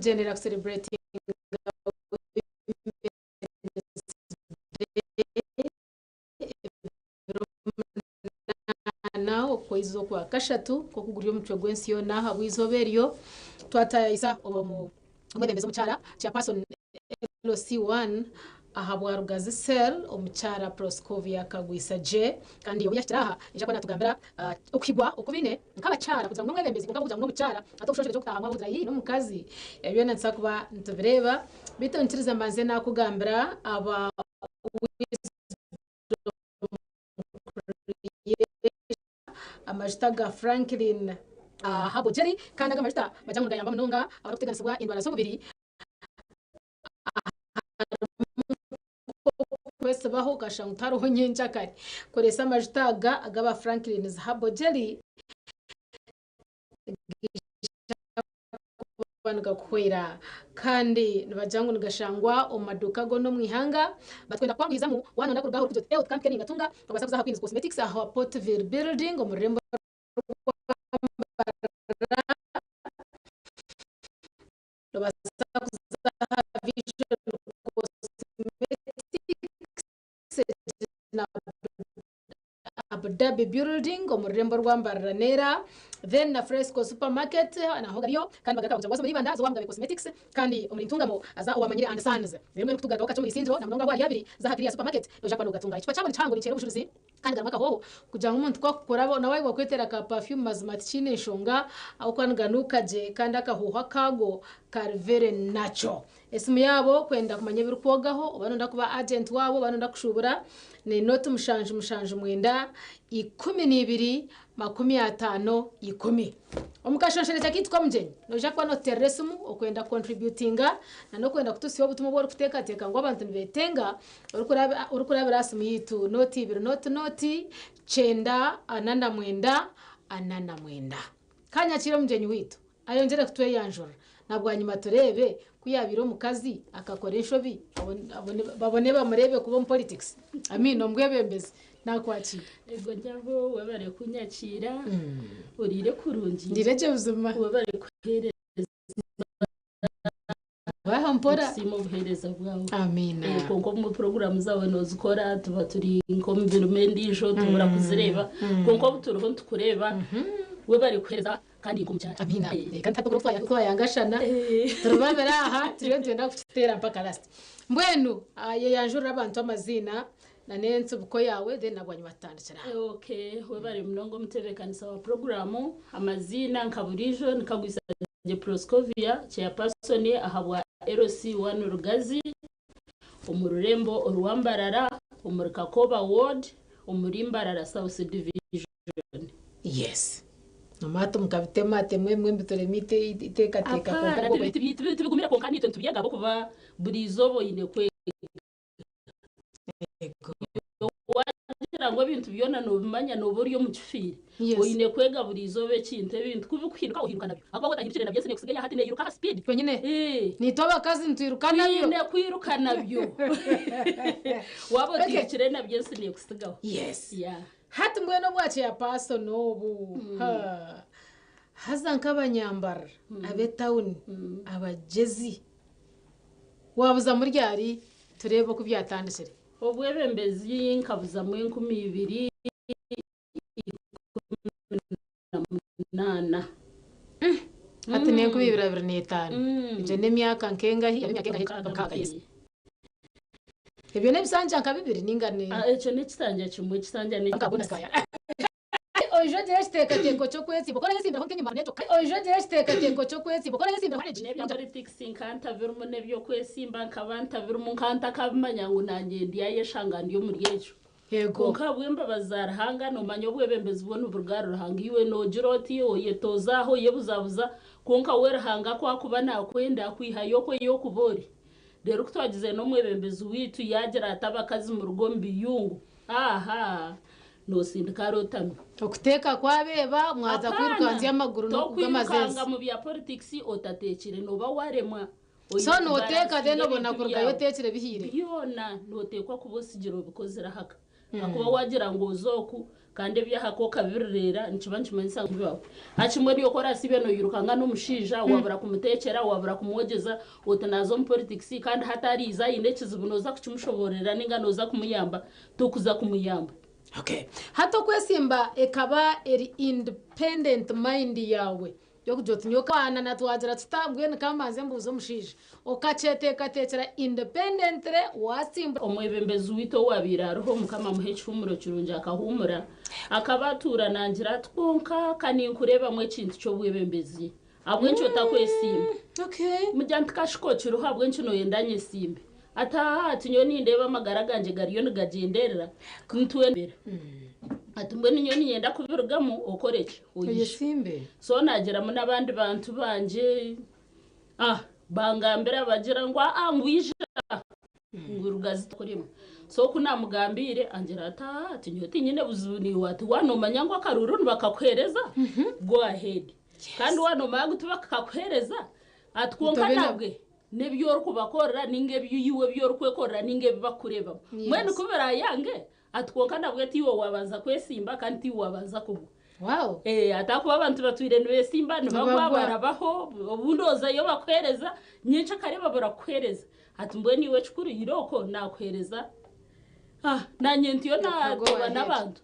Turikugyendera ku celebratinga Women's Day ebiro 8 okwezi okwa kashatu nk'oku guri omutwe gw'ensi yoona ahabw'eizooba eryo twatayayisa omwebembezi omukyara chairperson LC1 ahabwa Rugazi Cell omukyara Proscovia Kagwisa Gye kandi obu yahikire aha naija kuba natugambira okuhigwa oku baine nk'abakyara kugira ngu n'omwebembezi kwonka ahabw'okugira ngu n'omukyara hati obushonshorekye okutaahamu ahabw'okugira yii n'omukazi ebyo byona nituza kuba nitubireeba beitu nyikiriza mbanze nakugambira aba Amajuta ga Franklin Herbal Jelly kandi aga amajuta nibagira ngu nigayamba munonga abarikuteganisibwa endwara z'omubiri harimu nk'okwesibaho okashusha ngu tihariho nyenkyakare. Koresa amajuta aga agaba Franklin's Herbal Jelly kuba nigakuhwera kandi nibagira ngu nigashangwa omu maduuka goona omu ihanga. Barikwenda kukwanguhizamu waaba nooyenda kuruga aha orikugira oti eeh otukampike ningatunga, noobaasa kuza aha Queens Cosmetics aha Portville Building omu rurembo rwa Mbarara. Noobaasa kuza aha Vision Cosmetics na Abu Dhabi Building omu rurembo rwa Mbarara Neera then na Fresco Supermarket naho gariyo kandi bagaruka bakugira ngu waza omuri Ibanda haza owa Mugabe Cosmetics kandi omuri Ntungamo haza owa Manyire and Sons. Reero mbwenu kutugarukaho kakye omuri Isingiro na munonga ahu ahari abiri za aha Clear Supermarket noija kuba nogatunga. Ekicupa kyabo nikihango nikyera obujurizi kandi garimu akahooho kugira ngu omuntu ku akukora nawe waayebwa kweteera ka perfume mazima tikiine nshonga ahabw'okuba niganuuka gye kandi akahooho akaago kari very natural. Esimu yaabo kwenda kumanya ebirikwogaho oba noyenda kuba agent waabo oba noyenda kushuubura ni nooti mushanju mushanju mwenda 12 50 10. Omu kashonshorekye kaitu k'omugyenyi noija kuba nootuteerera esimu okwenda kukontributinga na n'okwenda kututsya obutumwa obu orikuteekateeka ngu abantu nibeetenga orikurabira aha simu yaitu nooti ibiri nooti nooti kyenda ana na mwenda ana na mwenda. Ka nyakiire omugyenyi waitu ayongyere kutweyanjurira na bwanyima tureebe ku yaabaire omukazi akakora enshobi babone bamureebe kuba omu politics I mean omu bwebembezi. Naakwakiira. Ego nyabo webare kunyakiira oriire kurungi. Ndiire gye buzima. Webare kuheereza. Baha mpora. Nitusiima obuheereza bwawe. Amiina. Eh, kwonka obumwe puroguraamu zaawe noozikora tuba turi nk'omu mirimo endiijo tubura kuzireeba kwonka obu turiho nitukureeba webare kuheereza kandi nk'omukyara. Amiina. Eh. Eh, kandi hati obu twayangashana Eh. turi babiri aha turiyo nitwenda kukiteera mpaka last. Mbwenu ah, yeyanjurire abantu amaziina na n'entsibuko yaawe then na bwanyima tutandikire aha. Okay, webare munonga omutebeekanisa wa puroguraamu. Amaziina nka buriijo ni Kagwisa Proscovia, Chairperson ahabwa LC I Rugazi omu rurembo orwa Mbarara omuri Kakoba Ward omuri Mbarara South Division. Yes. Amaato mukabitematema emwe mbiturema iteekateeka kwonka Apaana, tibigumire kwonka naitwe nitubyega ahabw'okuba buri izooba oine kwega. Waagira ngu ebintu byona noobimanya nooba ori omu kifiire. Oine kwega buri izooba ekintu. Ebintu ku birikuhinduka ohinduka nabyo. Ahakuba waaba otahindukire nabyo ensi neekutsiga hati neeyiruka aha sipiidi. Twenyine naitwe abakazi nitwiruka nabyo. Twine kwiruka nabyo. Waaba otairukire nabyo ensi neekutsigaho. Hati mbwenu obwa chairperson obu, haza nk'abanyambarara ab'etawuni abagyezi. Waabuzamu ryari? Tureebe oku byatandikire. Obwebembezi nkabuzamu 2018. Hati n'enkumi ibiri abiri n'etaano. Egyo n'emyaka nk'engahi? Emyaka engahi? Mukaaga, yes. Ebyo n'ebisanja nka bibiri ninga ni. Ekyo n'ekisanja kimwe, ekisanja n'ekindi. Oije ogire ekiteekateeko ky'okwetsimba okore entsimbiraho nk'enyima n'ekyo Oije ogire ekiteekateeko ky'okwetsimba okore entsimbiraho N'ebya politics nka ntabirimu n'eby'okwesimba nkaba ntabirimu nka ntakabimanya ngu nanye ndyayeshanga ndi omuri ekyo. Yego. Kwonka ahabw'embabazi za Ruhanga noomanya obwebembezi bwo niburuga ahari Ruhanga iwe noogira oti oyetooza aho oyebuzabuza kwonka we Ruhanga ku akuba naakwenda akwihayo oku ei okuba ori. Reero ku twagizire n'omwebembezi waitu yaagira ati abakazi muruge omu biyungu aahaa Noosindika arotami. Okuteeka kwabeeba mwaza Apaana! kwirukanzya amaguru n'okuga amazeezi. Tokwirukanga mu bya politics otateekire nooba waremwa. So Oine nooteeka then kubalansinga obona ebintu kurugayo byawe. oteekire bihiire? Byona nooteekwa kuba osigire obikozire ahaka. Ahakuba waagira ngu oze oku kandi eby'aha ka okabirireera nikiba nikimanyisa ngu bibaho. Hakimwe nyowe ku oraasiibe noirukanga n'omushaija waabura kumuteekyera, waabura kumwogyeza oti naaza omu politics kandi hati ariiza aine ekizibu nooza kukimushoboororera nainga nooza kumuyamba, torikuza kumuyamba. Okay. Hati okwesimba ekaba eri independent mind yaawe y'okugira oti nyowe kaana na twagira tuta mbwenu ka mbanze mbuuze omushaija. Okakyeteekateekyera independently waatsimbura. Omwebembezi waitu owaabaire ariho, Mukama amuhe ekihuumuro kirungi akahuumura, akaba atuura nangira ati, Kwonka ka ninkureebamu ekintu ky'obwebembezi, ahabw'enki otakwesiimba? Mugira nti, Kashuka okiriho, ahabw'enki nooyenda nyesimbe? Ati, Aa, ati nyowe nindeeba amagara gangye gariyo nigagyenderera, nitwenda. Ati mbwenu nyowe niinyenda kubirugamu okore ki? Oije. So naagiramu n'abandi bantu bangye. Ah, bangambira bagira ngu aa ngu ija ngu rugazi tukurimu. So ku namugambiire angira ati aa ati nyowe tinyine buzibu naiwe ati waaba nomanya ngu akaruuru nibakakuheereza go ahead. Kandi waaba nomanya ngu tibakakakuheereza ati kwonka Otabe na- nabwe n'ebi orikubakorera ninga ebi iwe ebi orikwekorera ninga ebi bakukureebamu. Mbwenu ku birayange Ati kwonka nabwe tiiwe waabanza kwesimba kandi tiiwe waabanza kugwa. Wow. Eh, ati ahakuba abantu batwire nibesimba nibagwa Nibagwa. barabaho obundi ozayo bakuheereza nyenkya okareeba barakuheereza. Ati mbwenu iwe ekikuru irooko naakuheereza ah naanye ntyo Go naatoba ahead. n'abantu.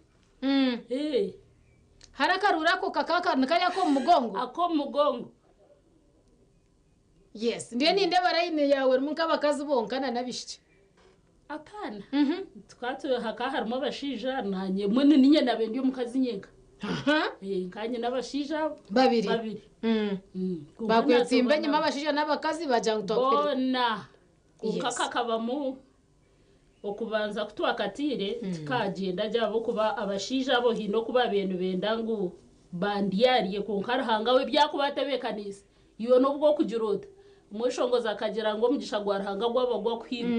Eh, Hari akaruuru ako kaka ni kariya ak'omu mugongo? Ak'omu mugongo. Yes. Ndiyo nindeeba layini yaawe erimu nk'abakazi bonka na n'abaishiki. Apaana. Tukaba tu hakaba harimu abashaija naanye mbwenu niinye naabaire ndi omukazi nyenka. Eh, nkaba nyine abashaija abo Babiri. babiri. Kwonka Bakwetsimba naatoba enyima nabo. abashaija n'abakazi bagira ngu twakuheereza. Boona. Kwonka Yes. kakabamu okubanza ku twakatiire tikagyenda gye ahabw'okuba abashaija abo haine oku baabaire nibenda ngu bandyarye kwonka Ruhanga we ebi arikuba atebeekaniise Iwe n'obu wokugira ota, omweshongozi akagira ngu omugisha gwa Ruhanga gwaba gwakuhairwe,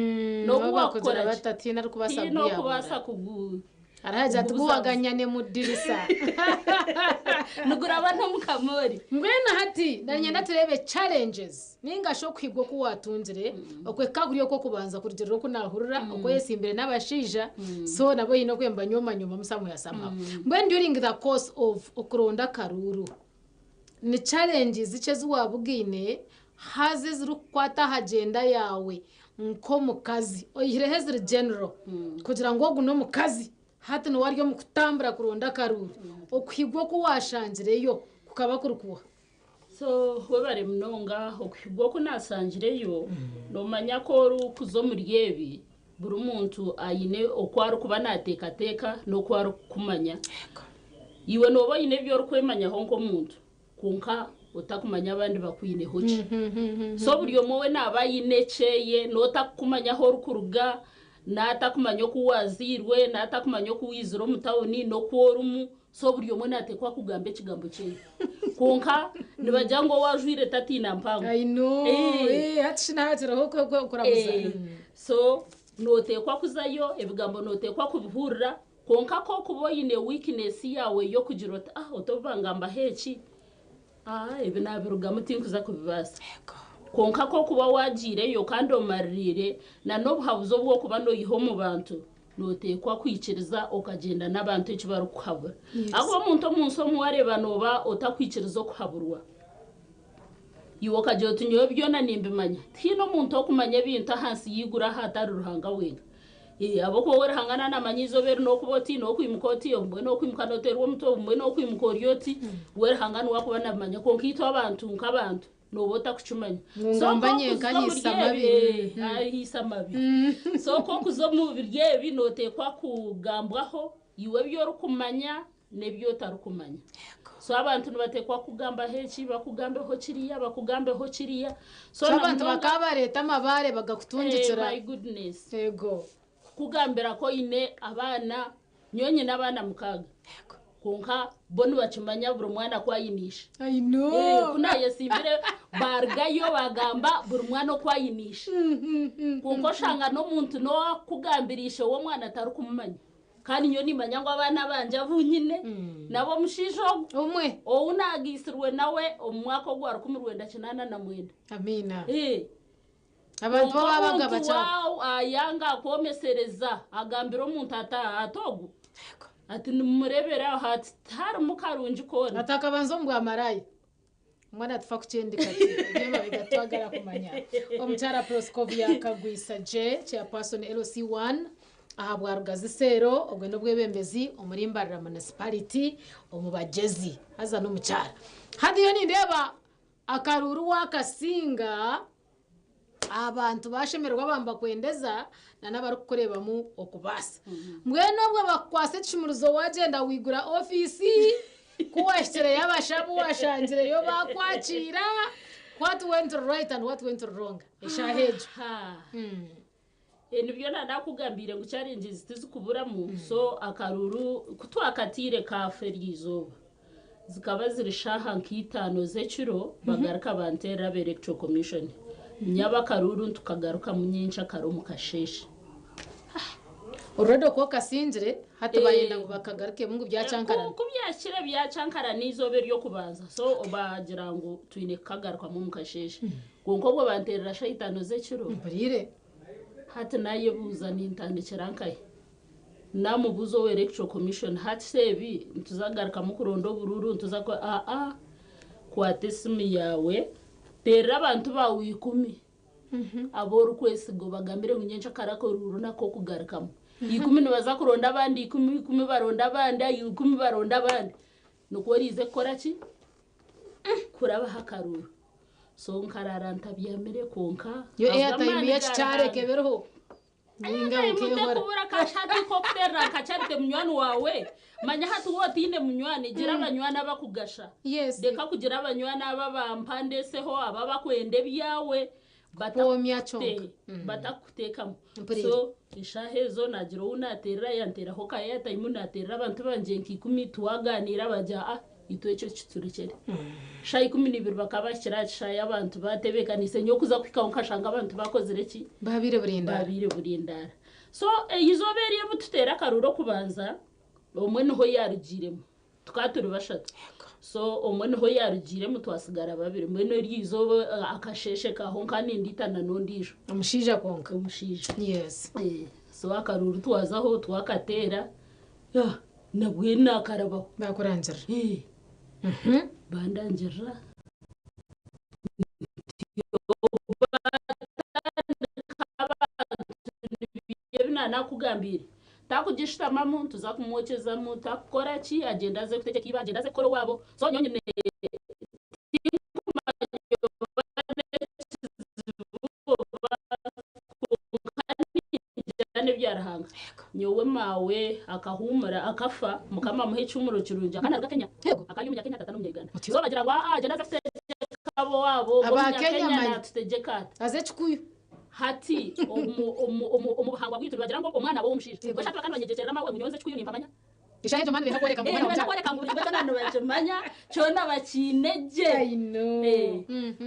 n'obu N'obu wakukora bakugira ki, bata tihaine arikubaasa tihaine kuguyabura. orikubaasa kugu Hariho agira ati kugubuzabuza. guwaganyane mu dirisa. Niguraba n'omu kamoori. Mbwenu hati nanyenda tureebe challenges ninga shi okuhigwa oku watungire okweka kuri okw'okubanza kurugiirira oku nahurira oku oyesimbire n'abashaija so nabo haine oku nibanyomanyoma somewhere somehow. Mbwenu during the course of okuronda akaruuru, Ni challenges ki ezi waabugaine haza ezirikukwata aha gyenda yaawe nk'omukazi oyihireho eziri general kugira ngu ogu n'omukazi hati niwe ari omu kutambura kuronda akaruuru okuhigwa oku waashangireyo kukaba kuri kuha? So webare munonga okuhigwa oku naashangireyo noomanya ku orikuza omuri ebi buri muntu aine oku arikuba naateekateeka n'oku arikukumanya. Iwe nooba oine ebi orikwemanyaho nk'omuntu, kwonka otakumanya abandi bakwineho ki. So buri omwe we naaba aine ekyeye, n'otakukumanya ahu orikuruga, n'atakumanya oku waazairwe, n'atakumanya oku waizire omu tawuni n'oku orimu, so buri omwe naateekwa kugamba ekigambo kyeye. Kwonka nibagira ngu owaajwaire tatiina mpango. I know. Eh. Eh, hati shi nahakiriho kuramuza. Eh, so nooteekwa kuzayo, ebigambo nooteekwa kubihurira, Kwonka ku orikuba oine weakness yaawe y'okugira oti ah oti obu bangambaho eki, ah ebi naabirugamu tinkuza kubibaasa. Kwonka ku orikuba waagiireyo kandi omaririire na n'obuhabuzi obu orikuba noiha omu bantu, nooteekwa kwikiriza okagyenda n'abantu eki barikukuhabura. Ahakuba omuntu omu nsi omu waareeba nooba otakwikiriza okuhaburwa, iwe okagira oti nyowe byona nimbimanya, tihaine omuntu orikumanya ebintu ahansi y'eiguru aha atari Ruhanga wenka. Ahabw'okuba we Ruhanga naanamanya eizooba eri n'okuba oti, n'okwimuka oti, obumwe n'okwimuka nooteerwa omutwe, obumwe n'okwimuka ori oti, we Ruhanga niwe akuba naabimanya. Kwonka itwe abantu nk'abantu nooba otakukimanya. Ngu So ngamba ku nyenka orikuza omuri ahaisa ebi, amabi. ahaisa amabi. So ku orikuza omu biri ebi nooteekwa kugambwaho iwe ebi orikumanya n'ebi otarikumanya. So abantu nibateekwa kukugambaho eki, bakugambeho kiriya, bakugambeho kiriya. So So na abantu munonga bakaba bareeta amabaare Eh, bagakutungikira. my goodness. Yego. Kukugambira ku oine abaana, nyowe nyine abaana mukaaga. Yego. Kwonka bo nibakimanya buri mwana ku aine ishe. I know. Eh, ku naayesimbire baarugayo baagamba buri mwana oku aine ishe. Kwonka oshanga n'omuntu n'owaakukugambira ishe w'omwana tarikumumanya. Kandi nyowe nimmanya ngu abaana bangye abu nyine n'ab'omushaija ogu Omwe. ou naagaitsirwe nawe omu mwaka ogwa 1989. Amiina. Ee. Abantu bo Kwonka babaga omuntu bakyabo. waawe ayanga akwomesereza agambira omuntu ati ati ogu ati nimumureebera aho ati tiharimu karungi koona. Ati akabanza omu bwamaraya. Omwana atufa kukyendeka ati eby'emabega twagara kumanya. Omukyara Proscovia Kagwisa gye Chairperson LC1 aha bwa Rugazi Seero obwe n'obwebembezi omuri Mbarara Municipality omu Bagyezi haza n'omukyara. Hati nyowe nindeeba akaruuru wakasinga abantu bashemererwa abantu bakwendeza na n'abarikukureebamu okubaasa. Mbwenu obwo bakukwasa ekishumuruzo wagyenda waigura ofiisi, ku wahikireyo abashaho abu washangireyo bakwakiira, what went right and what went wrong eshaaha egyo? Nibyo naanakugambiire ngu challenges tizikuburamu so akaruuru ku twakataire kaafa eryo izooba zikaba ziri shaaha nka itaano z'ekiro bagaruka banteerera aba electoral commission nyaba akaruuru ntukagarukamu nyencakare omu kasheeshe. Already okwo okasingire hati bayenda ngu bakagarukemu ngu byakyankarana. Ku byahikire byakyankarana eizooba ery'okubanza so bagira ngu twine kukagarukamu omu kasheeshe kwonka obwo banteerera shaaha itaano z'ekiro. Mpuriire. Hati naayebuuza nintandikira nkahi? Naamubuuza owa Electoral Commission hati shi ebi nituza kugarukamu kuronda oburuuru nituza ku aa kwata esimu yaawe teerera abantu baawe ikumi abu orikwesiga obagambire ngu nyencakare akaruuru n'ak'okugarukamu. Ikumi nibaza kuronda abandi ikumi, ikumi baronde abandi, ikumi baronde abandi. Nikwo oriize kukora ki? Kurabaho akaruuru. So nkarara ntabyamire kwonka Yo ahabw'amaani airtime ga y'ekikyareka Ruhanga. ebiriho ninga Airtime okehora. tekubura kasha hati k'okuteerera nka Charity munywani waawe manya hati waaba otaine munywani gira abanywani abakugasha. Yes. Reka kugira abanywani aba abampandeseho aba abakwenda ebyawe Kupoomya kyonka. batakukuteekamu. Mpuriire. So eshaaha ezo naagira ou naateerera yanteeraho ka airtime naateerera abantu bangye nka ikumi twaganiira bagira ah Itwe ekyo kiturekere. Shaaha 12 bakaba bahikire aha kishaayi abantu batebeekaniise nyowe kuza kuhikaho nkashanga abantu bakozire ki? Babaire burindaara. Babaire burindaara. So eizooba eryo obu tuteera akaruuru okubanza, omwe niho yaarugiiremu. Tukaba turi bashatu. So omwe niho yaarugiiremu twasigara babiri. Mbwenu eryo izooba akasheeshe kaaho nkaba nindiitana n'ondiijo. Omushaija kwonka? Omushaija. Yes. So akaruuru twazaho twakateera. Ah, nabwe naakarabaho. Baakurangirira. Eh. Bandangirira. Ebi naanakugambiire. Takugishutamamu, tuza kumwokyezamu, takukora ki, agyenda aze kutegyeka iba, agyenda aze kukora owaabo. So nyowe nyine tinkumanya oba n'ekizibu oba kwonka ningira n'ebya Ruhanga. Nyowe maawe akahuumura akafa mukama amuhe ekihuumuro kirungi akaba naruga Kenya akaba ari omunya Kenya tata n'omunya Uganda so bagira ngu aa agyende aze kutegyeka ab'owaabo ogwo Aba omunya Kenya Kenya manya. natutegyeka ata. Aze Kikuyu. Hati omu omu omu omu buhangwa bwitu nibagira ngu omwana aba ow'omushaija. Mbwenu hati bakaba nibanyegyekyerera maawe ngu nyowe nze Kikuyu nimpamanya. Eshaaha egyo mani benda kworeka ngu Eh, omwana nibenda omukyara. kworeka ngu buri kimwe kyona nibakimanya, kyona bakiine gye. I know. Eh,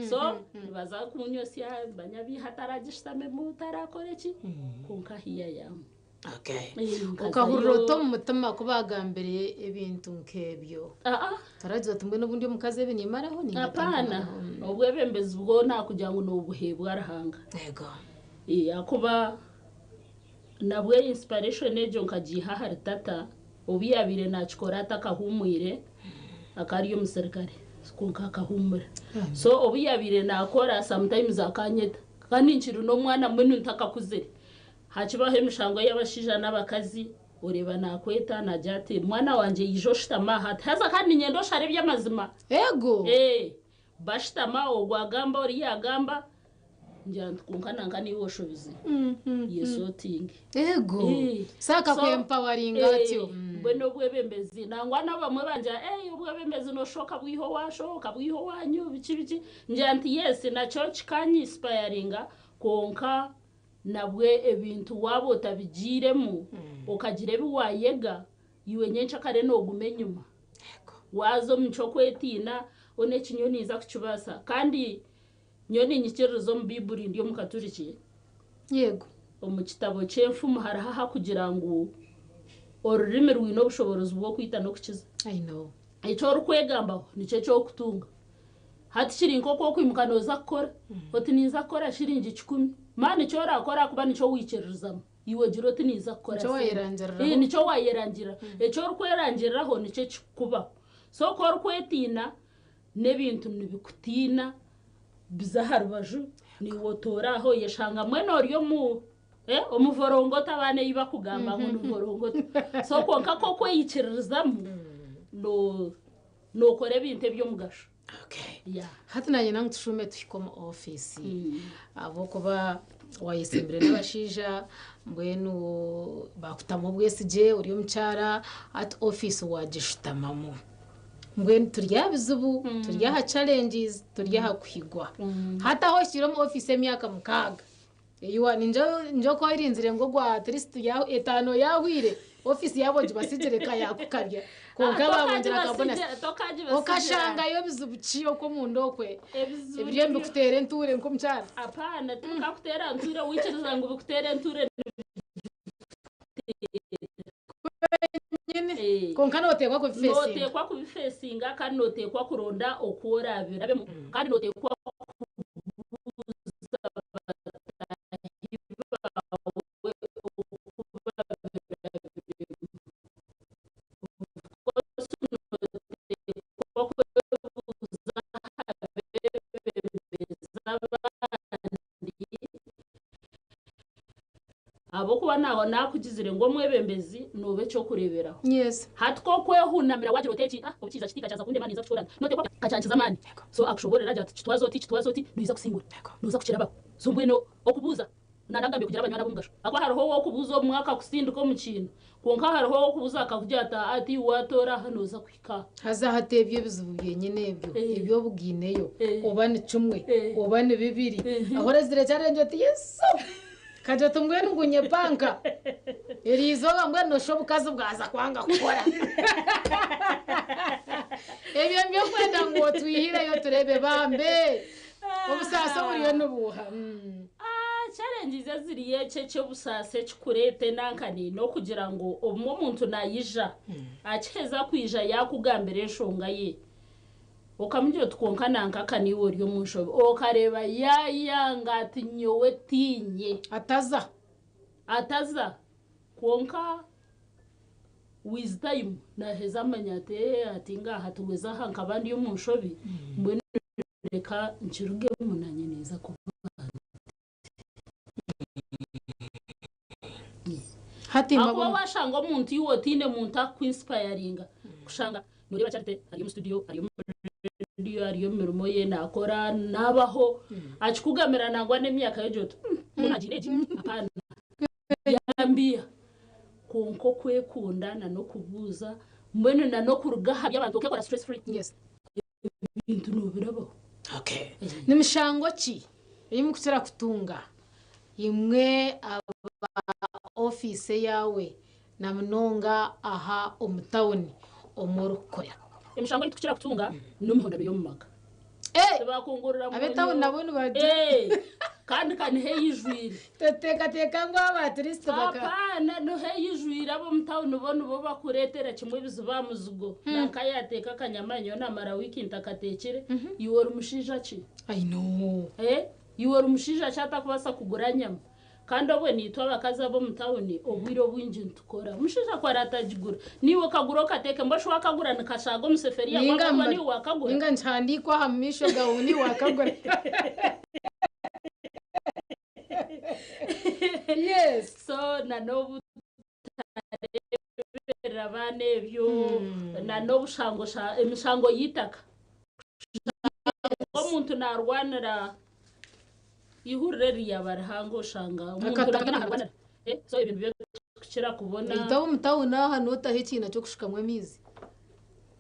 so nibaza kunyosya banyabiiha taragishutamemu tarakore ki kwonka hiya yaamu. Okay. Eh, nkazayo. Okahurira ota omu mutima ku baagambire ebintu nk'ebyo? Aa, Toragira oti mbwenu obundi omukazi ebi nimaraho ninga apaana tinkumaraho? Obwebembezi bwona kugira ngu noobuheebwa Ruhanga. Yego. Eh, ahakuba Nabwe inspiration egyo nkagiiha ahari tata obu yabaire nakikora atakahuumwire akaba ari omusirikare kwonka akahuumura so obu yabaire nakora sometimes akanyeta kandi nkiri n'omwana mbwenu ntakakuzire hakibaho emishango y'abashaija n'abakazi oreeba nakweta nagira ati mwana wangye ija oshutame aha ati haza kandi niinyenda oshare eby'amazima Ego. Eeh bashutama ogwo agamba oriya agamba Ngira nti kwonka nanka niiwe oshobize. Yesotinge. Ego. Eh. Saaka So, ku empoweringa eh, atyo. Mbwenu obwebembezi nangwa n'abamwe bangira eh obwebembezi noshusha okabwiha owaasho okabwiha owaanyu biki biki. Ngira nti yes nakyo kikanyinsipayaringa kwonka nabwe ebintu waaba otabigiiremu okagira ebi waayega iwe nyencakare nooguma enyima. Waaza omu ky'okwetiina hoona eki nyowe ninza kukibaasa kandi Nyowe niinyikiririza omu Baiburi ndi Omukaturiki. Yego. Omu kitabo ky'Enfumu hariho ahakugira ngu orurimi rwine obushoboorozi bw'okwita n'okukiza. I know. Eki orikwegambaho nikyo eki orikutunga. Hati kiri nk'oku okwimuka nooza kukora, oti ninza kukora shiringi kikumi. Mani eki orakora ahakuba nikyo waikiririzamu. Iwe ogira oti ninza kukora Nikyo sente. wayerangiriraho. Ii, nikyo wayerangiriraho. Eki orikwerangiriraho nikyo ekikukubaho. So ku orikwetiina, n'ebintu nibikutiina biza aha rubaju, naiwe otoora aho oyeshanga mbwenu ori omu eh, omuvorongoto abaana ei bakugamba ngu ni vorongoto. So kwonka ku okweyikiririzamu, no nookora ebintu eby'omugasho. Okay. Yeah. Hati nanyenda ngu tushuume tuhike omu ofiisi ahabw'okuba wayesimbire n'abashaija mbwenu bakutamu obwesigye ori omukyara hati ofiisi wagishutamamu mbwenu turi aha bizibu turi aha challenges turi aha kuhigwa hati aho ohikire omu ofiisi emyaka 6 Eyiwa ninjo oku orinzire ngu ogwa at least etaano yahwire ofiisi yaabo ogibasigire ka yakukabya kwonka babongyera ka bonus okashangayo bizibu ki okwo omunda okwe ebiriyo nibikuteera entuure nk'omukyara? Apaana tibikakuteera ntuure waikiriza ngu bikuteere entuure Kwenyini kwonka noteekwa kubifeesinga. Noteekwa kubifeesinga kandi noteekwa kuronda oku orabirabemu kandi noteekwa kubuuza bataahi baawe oku babirabiremu. Of course noteekwa kwebuuza aha beebembezi abandi ahabw'okuba naawe naakugizire ngu omwebembezi nooba eky'okureeberaho. Hati ku okwehunamira waagira oti eki, ah, obu kiija kiti kakyaza kundema ninza kukikorana. Nooteekwa kakyankiza amaani. So akushoboorora agira ati kitwaze oti, kitwaze oti, noija kusingura. Nooza kukirabaho. So mbwenu okubuuza, naanagambire kugira abanywani ab'omugasho. Ahakuba hariho ow'okubuuza obumwe akakusindika omu kiina, kwonka hariho ow'okubuuza akakugira ati aa ati iwe waatoora aha nooza kuhika aha. Haza hati ebyo ebizibu byenyine ebyo ebi obugiineyo, oba ni kimwe, oba ni bibiri, ahu orezire challenge oti Yesu! Kagira oti mbwenu ngu nyepanka eri izooba mbwenu noshusha obukazi bwaza kwanga kukora. Ebyo nibyo nkwenda ngu otwihireyo tureebe bambe obusaasi oburiyo nibuuha? Challenges eziriyo eki eky'obusaasi ekikureeta enanka n'okugira ngu obumwe omuntu naija akiheza kwija yaakugambira enshonga ye Okamugira oti kwonka nankaka niiwe ori omu nshobi. Okareeba yaayanga ati nyowe tiinye. Ataza. Ataza. Kwonka with time naaheza amanya ati ee ati ngaaha tuweze aha nkaba ndi omu nshobi mbwenu reka nkirugemu naanye ninza kuba Hati Ahakuba mbabona. washanga omuntu iwe otaine muntu akuinsipayaringa kushanga noreeba Charity ari omu studio ari omu radio ari omu mirimo ye nakora nabaho akikugamira nangwa n'emyaka ye ogira oti "Mm, mbwenu agiire egi apaana yambiha kwonka okwekunda na n'okubuuza mbwenu na n'okuruga aha by'abantu okekora stress free Yes. Ebintu noobirabaho. Okay. Ni mishango ki ei murikukira kutunga imwe aba ofiisi eyaawe na munonga aha omu tawuni omu orikukorera? Emishango ei turikukira kutunga n'emihondano y'omu maka. Eh! Tibakungurira Ab'etawuni mwonyo. nabo nibagira. Eh! Kandi ka niho eyijwire. Toteekateeka ngu abaaturisti baka. Apaana, niho eyijwire ab'omu tawuni bo nibo bakureetera kimwe ebizibu aha muzigo. Nanka yaateeka akanyama nyowe naamara wiiki ntakateekire, iwe ori mushaija ki? I know. Eh, iwe ori mushaija ki atakubaasa kugura nyama? Kandi obwe naitwe abakazi ab'omu tawuni obwire obwingi nitukora. Omushaija ku araatagigura, naiwe okagura okateeka, mbwenu shi waakagura nikashaaga omu seferiya Ninga kw'ahabw'okuba mba naiwe waakagura? ninga nikihandiikwa aha mu maisho gaawe ngu niiwe waakagura. Yes. So na n'obu tutareeberera abaana ebyo na n'obushango sha emishango y'eitaka. Omuntu naarwanira eihurire ryaba rihango oshanga omuntu Akataka. naarwanira eh, so ebyo nibyo tukukira kubona. Beitu ab'omu tawuni aha nootaho ekiina ky'okushukamu amaizi.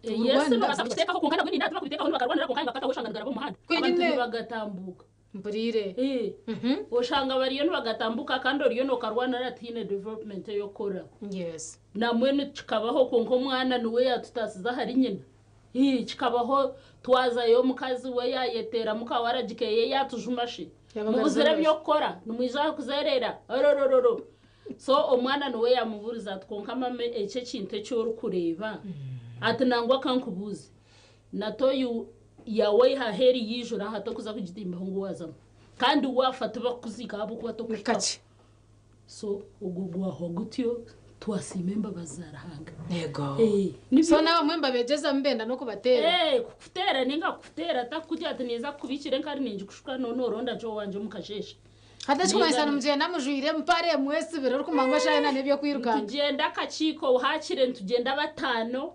Yes, Tiburwanira. nibabaasa kukiteekaho kwonka nabwo ninda tibakubiteekaho nibakarwanira kwonka nibakataho oshanga nigaraba omu muhanda. Abantu Kwine. nibagatambuuka. Mpuriire. Eh, oshanga bariyo nibagatambuka kandi oriyo nokarwanira tihaine development ey'okukora. Yes. Nambwenu kikabaho kwonka omwana niwe yatutaasiza ahari nyina. Ii, kikabaho twazayo omukazi we yayeteera muka waragi keye yatujuma shi. Yabagaruza Mubuzire rubaju. eby'okukora nimwija aha kuzerera ororororo. So omwana niwe yamuburiza ati kwonka mama eki ekintu eki orikureeba ati nangwa kankubuuze natoyi. Yawaiha aheeru yaijura aha tokuza kugitimbaho ngu waazamu. Kandi waafa tibakukuziika ahabw'okuba Ni tokuhikaho. kakye. So ogwo gwahwa gutyo twasiima embabazi za Ruhanga. Yego. Eh, nibyo. So n'abamwe nibabegyezamu benda n'okubateera. Eh, kukuteera ninga kukuteera takukugira ati ninza kukubiikira enkari ningikushuka noona oronda gye owangye omu kasheeshe. Hati ekirikumanyisa Ninga nimugyenda mujwaire empare mwesibire orikumanya ngu eshaaha yoona n'eby'okwirukanga. Nitugyenda akakiiko haakire nitugyenda bataano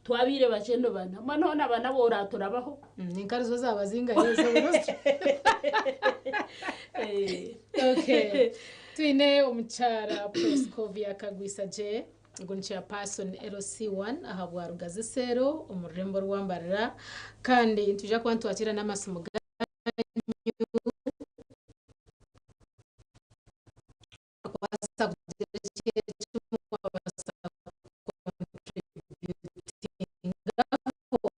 Twabaire bakye nibana. Mbwenu hoona bana abu oraturabaho. Enkari zo zaaba zingahi ezo Okay. Twine omukyara Proscovia Kagwisagye ogu ni chairperson LC1 aha bwa Rugazi Cell omu rurembo rwa Mbarara kandi nitwija kuba nitwakiira n'amasimu ganyu kubaasa kugira eki mwabaasa kukontributingaho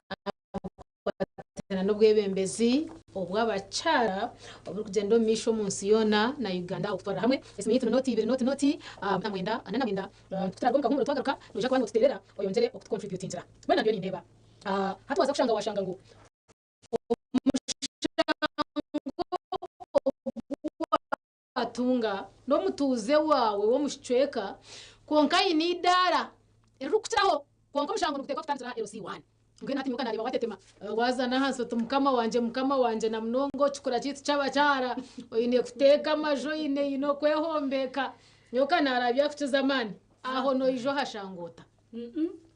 ahakukwatana n'obwebembezi obw'abakyara oburikugyenda omu maisho omu nsi yoona na Uganda okutwarira hamwe. Esimu yaitu ni nooti ibiri nooti nooti 44 49. Ku turaaruga omu kahuumuro twagaruka noija kuba nootuteerera oyongyere okutukontributingira. Mbwenu nabyo nindeeba hati waaza kushanga waashanga ngu Omushango ogu waatunga n'omutuuze waawe w'omu kicweka kwonka aine eidaara eririkukiraho kwonka omushango niguteekwa kutandikira aha LC1. Mbwenu hati nyowe ka naareeba waatetema waaza n'ahansi oti mukama wangye mukama wangye na munonga okikura kyaitu ky'abakyara oine kuteeka amaju oine oine okwehombeeka nyowe ka naareeba byakukiza amaani aho noija ohashanga ota?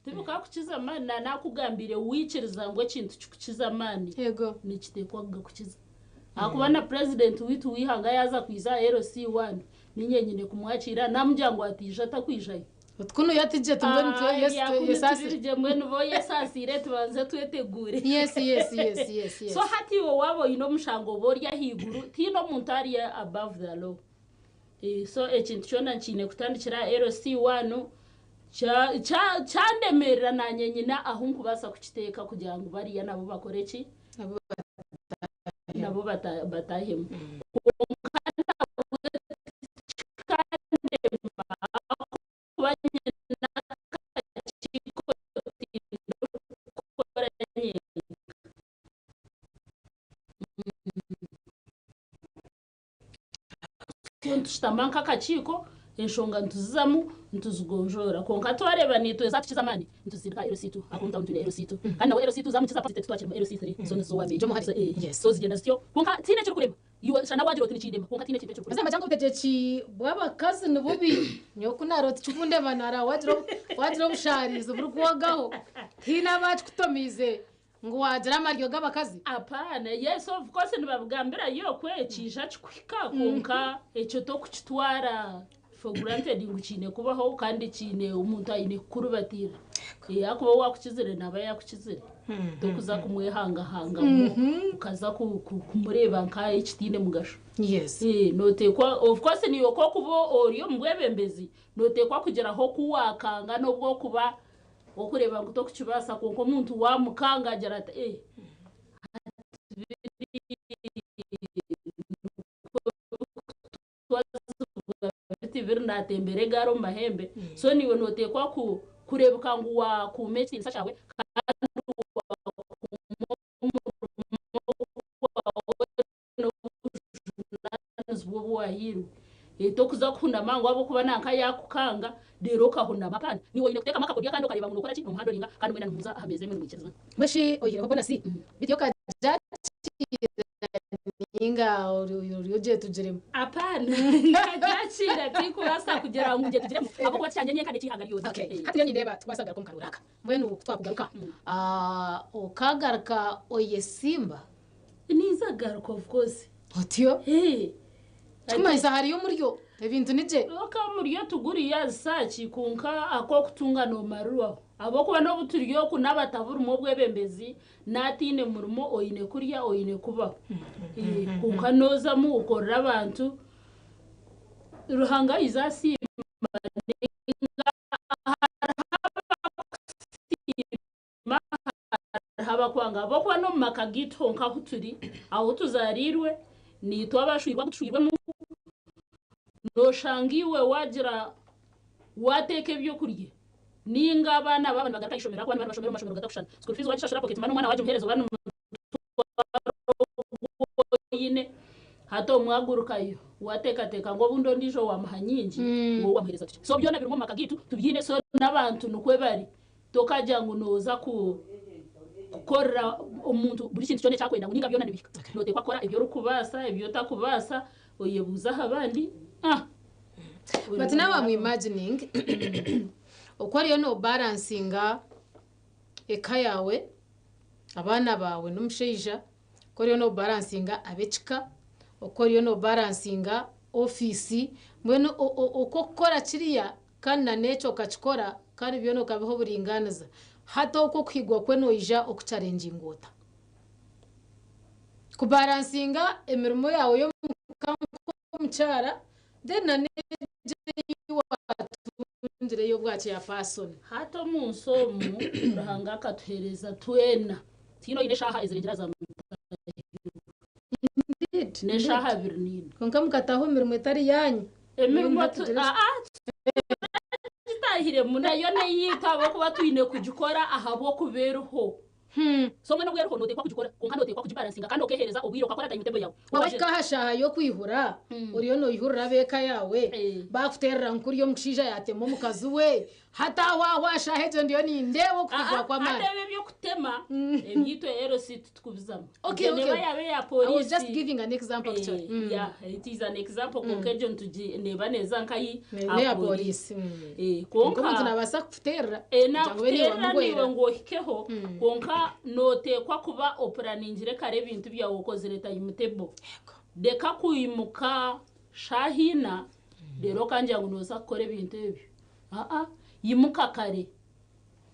Tibikakukiza amaani na nakugambiire waikiriza ngu ekintu kikukize amaani Yego. nikitekwa kugakukiza ahakuba na president waitu weihanga yaaza kwiza aha LC one ninye nyine kumwakiira namugira ngu atiija takwijayo. Oti kunu yatije ti mbwenu tu Aah Yesu kunu yesaasire. tibirigye mbwenu bo yesaasiire tubanze tweteguure. Yes yes yes yes yes. So hati iwe waaba oine omushango oba ori ahaiguru tihaine omuntu ari above the law. So ekintu kyona nkiine kutandikira aha LC one Kyandemerera nanye nyine ahu nkubaasa kukiteeka kugira ngu bariya nabo bakore ki? Nabo batahemu. Kwonka nabwe tikikandema ahakuba nyine akakiiko tindikukora nyenka. Nitushutama nk'akakiiko, enshonga nituzizamu nituzigonjoora. Kwonka twareeba naitwe zaatukiza amaani, nituzitsindika aha LC2 ahakuba omu tauni twine LC2. Kandi nabwo LC2 zaamukiza positive titwakirimu LC3 so nizo waamenya. So zigyenda zityo. Kwonka tihaine ekirikurema. Iwe shana waagira oti nikindema kwonka tihaine ekintu ekirikurema. Mazima ngu obutegyeki bw'abakazi ni bubi. Nyowe ku naareeba oti kikundema nareeba waagira obushaarizi burikwogaho, tihaine abaakikutomiize Ngu waagira amaryo g'abakazi? Apaana, yes of course nibabigambirayo kwe kiija kikuhika kwonka ekyo tokukitwara for granted ngu kiine kubaho kandi kiine omuntu aine kukurubatiira. Ahakuba owakukizire naaba yakukizire tokuza kumwehangahangamu okaza kumureeba nka ekitiine mugasho. Yes. Noteekwa of course naiwe ku orikuba ori omu bwebembezi noteekwa kugira ahu waakanga n'obu orikuba Okureeba ngu tokukibaasa kwonka omuntu waamukanga agira ati ee hati biri biti biri naatembera egaari omu mahembe so naiwe nooteekwa kureebeka ngu waakuuma ekitiinisa kyawe kandi waakuuma omurimo gwawe n'obujunaanizibwa obu waahairwe. Tokuza kuhunama ngu ahabw'okuba nanka yaakukanga reero okahunama. Apana. Niiwe oine kuteekamu akakodyo akandi okareeba ngu nookora ki, noomuhandoringa kandi mwena nimuza aha meeza emwe nimwikirizana. Mbwenu shi oihireho bonasi beitu yo okagyakiira ninga ori ogyetugiremu? Apana. Nkagyakiira tinkubaasa kugira ngu ngyetugiremu ahabw'okuba tikyangye nyenka n'eky'eihanga ryona. Okay. Hati nyowe nindeeba tikubaasa kugaruka omu karuuru aka. Mbwenu ku twakugaruka okagaruka oyesimba? Ninza kugaruka of course. Otyo? Hee. Kirikumanyisa hariyo omuryo, ebintu ni gye. Ok omuryo tiguriyo as such kwonka ak'okutunga nomarirwaho ahabw'okuba n'obu turi oku n'abataburimu obwebembezi n'ataine murimo oine kurya oine kubaho kwonka nozamu okorera abantu Ruhanga aija asiima ninga hariho abakusiima Hariho abakwanga ahabw'okuba n'omu maka gaitu honka ahu turi, ahu tuzaariirwe, naitwe abashwirwe abu tushwirwemu, nooshanga iwe waagira waateeka ebyokurya Ninga abaana baaba nibagaruka aha ishomero ahakuba nibaba nibashomera omu mashomero gatakushushana, school fees waagishashura pocket money omwana waagimuheereza oba n'omutwaro ogu oine, hati omwagurukayo waateekateeka ngu obundi ondiijo waamuha nyingi ngu ou waamuheereza tukye. So byona birimu omu maka gaitu tubiine so n'abantu nikwo bari. Tokagira ngu nooza ku kukorera omuntu buri kintu kyona eki arikwenda ngu ninga byona nibihika. Nooteekwa kukora ebi orikubaasa, ebi otakubaasa, oyebuuze aha bandi. Ah! But now I'm imagining oku oriyo nobalansinga eka yaawe, abaana baawe n'omushaija, oku oriyo nobalansinga ab'ekika, oku oriyo nobalansinga ofiisi, mbwenu oku okukora kiriya kandi na n'ekyo okakikora kandi byona okabiha oburingaaniza, hati okwo okuhigwa kwe noija okucharenginga ota? Kubalansinga emirimo yaawe y'omuka nk'omukyara then na n'egyo ei waatungire ey'obwa chairperson. Hati omu nsi omu Ruhanga akatuheereza twena, tihaine oine eshaaha ezirengire aha za mutaahi we, n'eshaaha abiri n'ina. Kwonka mukataaha omu mirimo etari yaanyu. Emirimo tu, aa tugitaahiremu nayo n'eyaitu ahabw'okuba twine kugikora ahabw'okuba eriho. So mbwenu obwo eriho noteekwa kugikora kwonka noteekwa kugibalansinga kandi okeeheereza obwire okakora timetable yaawe. Wahika aha shaaha y'okwihura, oriyo noihurira ab'eka yaawe baakuteerera ngu kuriya omushaija yaatema omukazi we. Hati aho aho aha shaaha egyo ndiyo nindeeba okuhigwa kw'amaani. Hati ebi eby'okutema ebyaitu LC titukubizamu. Okay, Egyo neeba okay. yaaba eya I was poliisi. just giving an example actually. Yeah, it is an example kwonka egyo nitugi neeba neeza nkahi? Aha N'eya poliisi. poliisi. Kwonka Kwonka omuntu naabaasa kukuteerera kugira ngu obe niiwe Nakuteerera naiwe wamuhwera. ngu ohikeho kwonka nooteekwa kuba opuraningire kare ebintu byawe okozire timetable. Reka kwimuka shaaha ina reero okangira ngu nooza kukora ebintu ebyo. Aa, imuka kare,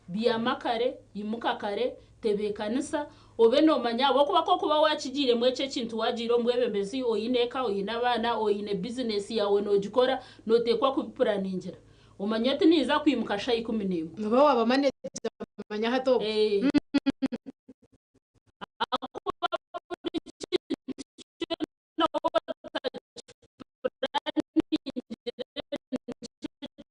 byama kare, imuka kare, tebeekanisa, obe noomanya ahabw'okuba ku orikuba waakigiiremu ekyo ekintu waagiire omu bwebembezi, oine eka, oine abaana, oine bizinesi yaawe noogikora, nooteekwa kubipuraningira. Omanye oti ninza kwimuka shaaha 11. Noba waaba maneja manya hati obwo. Ahakuba buri kintu kyona waaba otakipuraaningire nikyo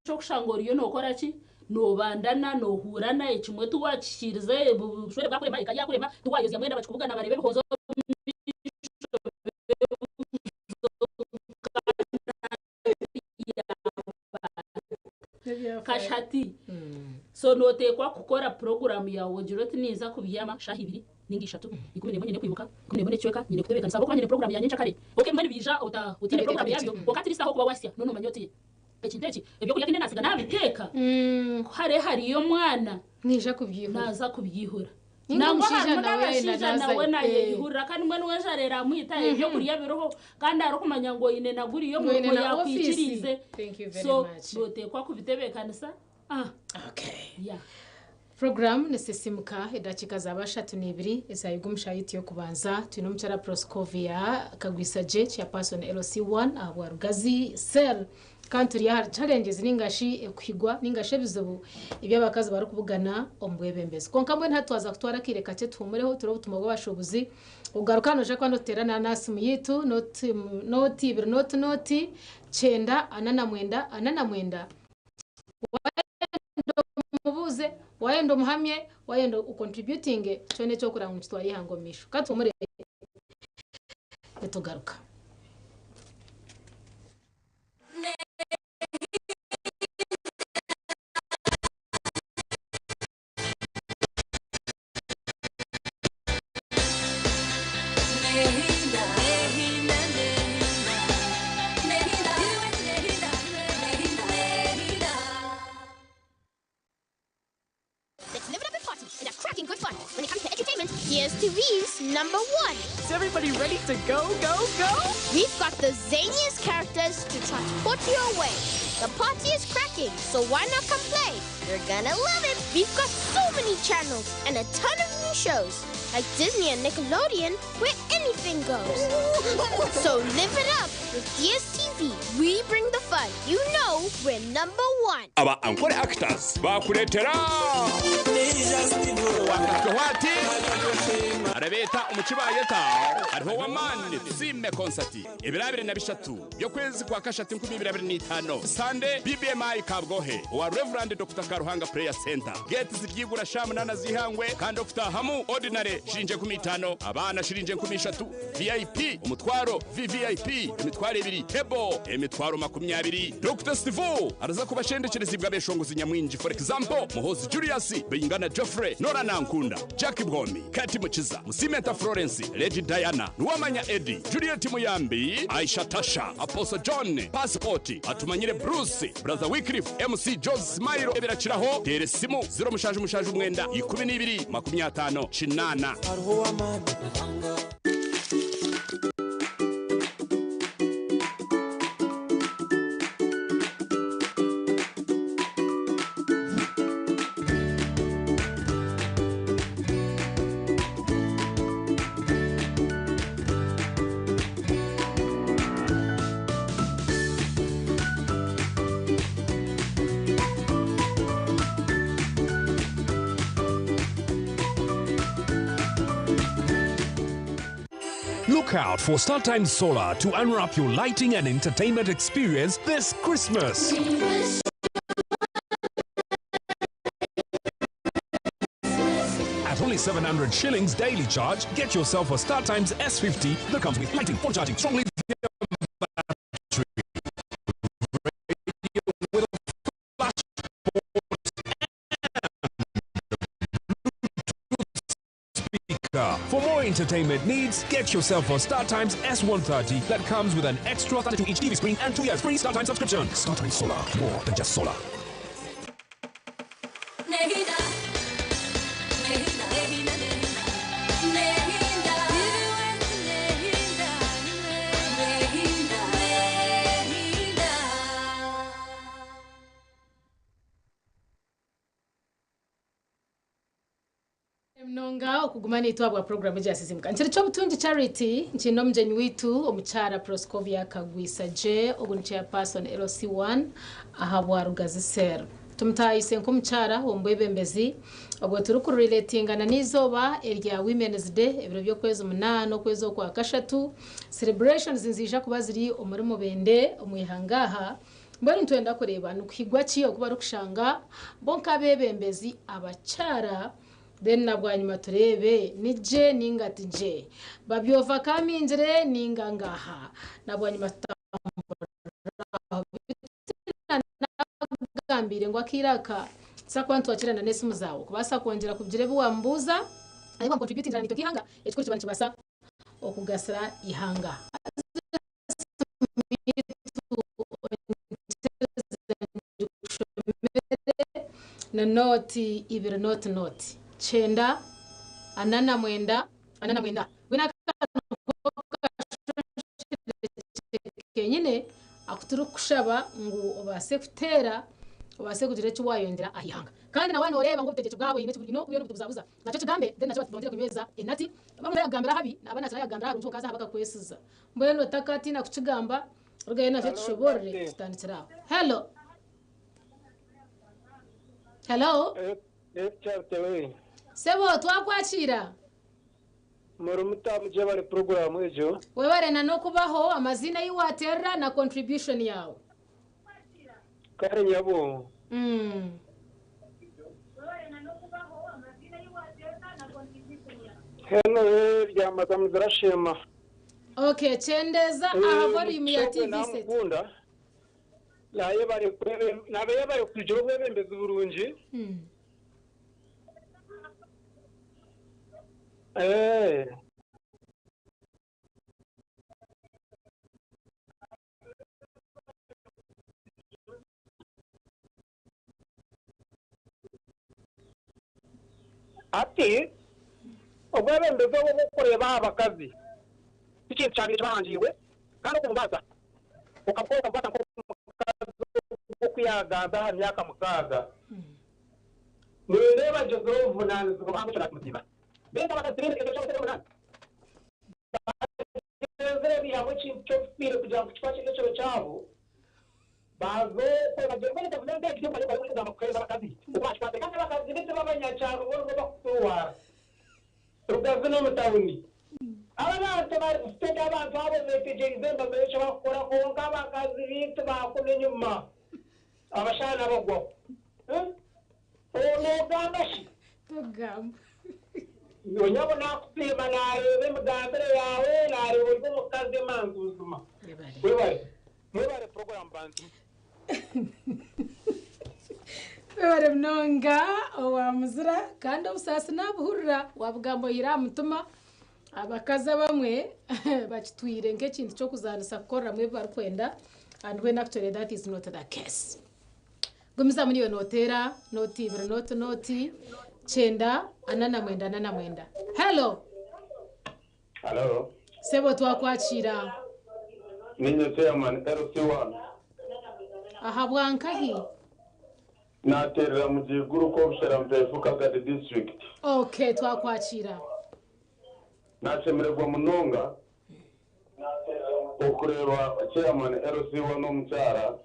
ky'okushanga oriyo nookora ki? Noobandana, noohuurana, ekimwe tiwaakihikiiriza, obushwere bwakurema, eka yaakurema, tiwaayozya mwenda bakikubugana bareeba ebihooza omu maisho Kashati. So noteekwa kukora puroguramu yaawe ogire oti ninza kubyama shaaha ibiri ninga ishatu, 11 nyine kwimuka, 11 n'ekicweka nyine kutebeekanisa ahabw'okuba nyine puroguramu ya nyenkyakare. Ok mbwenu biija ota otiine puroguramu yaabyo kwonka at least ahu orikuba waasya noba noomanya oti ekintu eki ebyokurya tinde naatsiga naabiteeka ku hariyo hariyo omwana Naija kubyihura. naaza kubyihura. Ninga Nangwa omushaija harimu nawe yenda n'abashaija naazayo. nawe naayeyihurira kandi mbwenu we enjara eramwita ebyokurya biriho kandi arikumanya ngu oine na guriya Ngu oine omurimo na ofiisi. yaakwikiriize. Thank you very So much. nooteekwa kubitebeekanisa. Ah, Okay. yeah. Puroguraamu nesisimuka edakiika zaaba 32 ezayigwa omu shaaha yaitu y'okubanza. Twine omukyara Proscovia Kagwisagye, Chairperson LC1 ahabwa Rugazi Cell. Kandi turi ahari challenges ninga shi ekuhigwa ninga shi ebizibu ebi abakazi barikubugana omu bwebembezi. Kwonka mbwenu hati twaza kutwara akaire kakye tuhumureho turebe obutumwa bw'abashuubuzi. Ogaruka noija kuba notuteera na simu yaitu noti noti ibiri noti noti kyenda ana na mwenda ana na mwenda. Wayenda omubuuze, wayenda omuhamye, wayenda okontributinge, kyona eki orikureeba ngu nikitwara eihanga omu maisho. Ka tuhumure nitugaruka. Let's live it up and party and have cracking good fun. When it comes to entertainment, DSTV's number one. Is everybody ready to go, go, go? We've got the zaniest characters to transport you away. The party is cracking, so why not come play? You're gonna love it. We've got so many channels and a ton of new shows, like Disney and Nickelodeon, where anything goes. So live it up with DSTV. We bring the fun. You know we're number one. Aba Ankole Actors bakuleetera What? Arabeeta omu kibaayeta hariho ow'amaani Tusiime Concert ebiro 23 by'okwezi kwa kashatu 2025 Sande BBMI Kabwohe owa Rev Dokita Karuhanga Prayer Centre. Geeti ziryigura shaaha munaana z'eihangwe kandi okutaahamu ordinary shiringi 50, abaana shiringi 3000, VIP omutwaro, VVIP 2000, table 20,000. Dokita Steve araza kuba ashendekyerezibwe abeshongozi nyamwingi for example Muhoozi Julius, Bayingana Geoffrey, Norah Nankunda, Jack Bwomi, Kate Mukiza, Musimenta Florence, Lady Diana, Nuwamanya Eddie, Juliet Muyambi, Aisha Tasha, Apostle John, Passport, Atumanyire Bruce, Brother Wycliffe, MC Jose Smile, ebirakiraho, teera esimu 0779 12 50 8. Look out for StarTimes Solar to unwrap your lighting and entertainment experience this Christmas. At only 700 shillings daily charge, get yourself a StarTimes S50 that comes with lighting, phone charging, strong lithium battery, radio with a flash port and Bluetooth speaker. For more entertainment needs, get yourself a StarTimes S130 that comes with an extra 32-inch TV screen and 2 years free StarTimes subscription. StarTimes Solar, more than just solar. Munonga okuguma naitwe ahabwa puroguraamu egi ya Sisiimuka. Nikiro ky'obutungi Charity nkiine omugyenyi waitu omukyara Proscovia Kagwisagye ogu ni chairperson LC1 aha bwa Rugazi Cell. Tumutaayise nk'omukyara omu bwebembezi obwo turikurureetingana n'eizooba erya Women's Day ebiro by'okwezi munaana okwezi okwa kashatu. Celebrations niziija kuba ziri omuri Mubende omu ihanga aha. Mbwenu nitwenda kureeba nikuhigwa ki oku barikushanga bo nk'abeebembezi abakyara then na bwanyima tureebe ni gye ninga ti gye, babyovakamingire ninga ngaha, na bwanyima tutambura aho. Beitu nakugambiire ngu akaire aka tuza kuba nitwakirana n'esimu zaawe kubaasa kwongyera kugira ebi wamubuuza ahi wamukontributingira naitwe nk'eihanga ekikuru kiba nikibaasa okugasira eihanga. Haza esimu yaitu onyikirize ngikushomere ni nooti ibiri nooti nooti kyenda ana na mwenda ana na mwenda. Mbwenu aka niko kashonshorekye kenyine aku turikukushaba ngu obaase kuteera obaase kugira eki waayongyera aha ihanga. Kandi na waaba nooreeba ngu obutegyeki bwabo haine eki burimu buriyo nibutubuzabuza, nakyo kigambe then nakyo bongyere kunyweza enati. Omuntu yaakugambira ahabi naaba naakira yaakugambira aharungi kwonka haza aha bakakwesiza. Mbwenu otakatiina kukigamba, rugayo nakyo Hello, kishoboorore Charity. tutandikire aho. Hello. Hello. Eh, eh, Charity we. Sebo twakwakiira. Muri muta mujebare program egyo. Webare na n'okubaho, amaziina ahi waateerera na contribution yaawe. Kare nyabo. Hello eh, bya madamu Zirashema. Okay, kyendeeza aha Eh, volume ya Mukyogwe TV set. namukunda. Nayebare kwebe nabeyebare kugira obwebembezi burungi. Eh. Hati obwebembezi obu oburikureeba aha bakazi ti kintu kyabaire kibahangiirwe kandi okumubaasa okabukora okabubaasa nk'omukazi oku yaagamba aha myaka mukaaga. Nindeeba agyezire obuvunaanizibwa buhango ekyo nakimusiima. Beitu abakazi tibaine kiteekateeko ky'obuteeka omunaana. Bagyenzire baihamu ekintu ky'obufiire kugira ngu kikuba kiri ekiro kyabo baze okwe bagyere mbwenu gavumenti egi teri kugamba kuheereza abakazi oku bakikwatire kandi abakazi beitu b'abanyakyaro bo nibo bakuturwara. Rugazi n'omu tawuni. Aba bantu bari abantu abo betegyereize nibamanya eki barikukora kwonka abakazi baitu baakuna enyima abashaana bagwaho. Noogamba shi? Togamba. Nyabo naakusiima naareeba emigambire yaawe naareeba ori omukazi emanzi buzima. Webare. Mwebare puroguraamu bantu mwe. Webare munonga owa Muzira kandi obusaasi nabuhurira wabugamba oyihire aha mutima. Abakazi abamwe bakitwire nk'ekintu ky'okuzaanisa kukoreramu ebi barikwenda and when actually that is not the case. Gumizamu niiwe nooteera nooti ibiri nooti nooti kyenda ana na mwenda ana na mwenda. Hello! Hello. Sebo twakwakiira. Ninye chairman LC1. Ahabwa nkahi? Naterera Mugiiguru Kobushera Mpeefu Kagadi district. Ok twakwakiira. Nashemererwa munonga okureeba chairman LC1 omukyara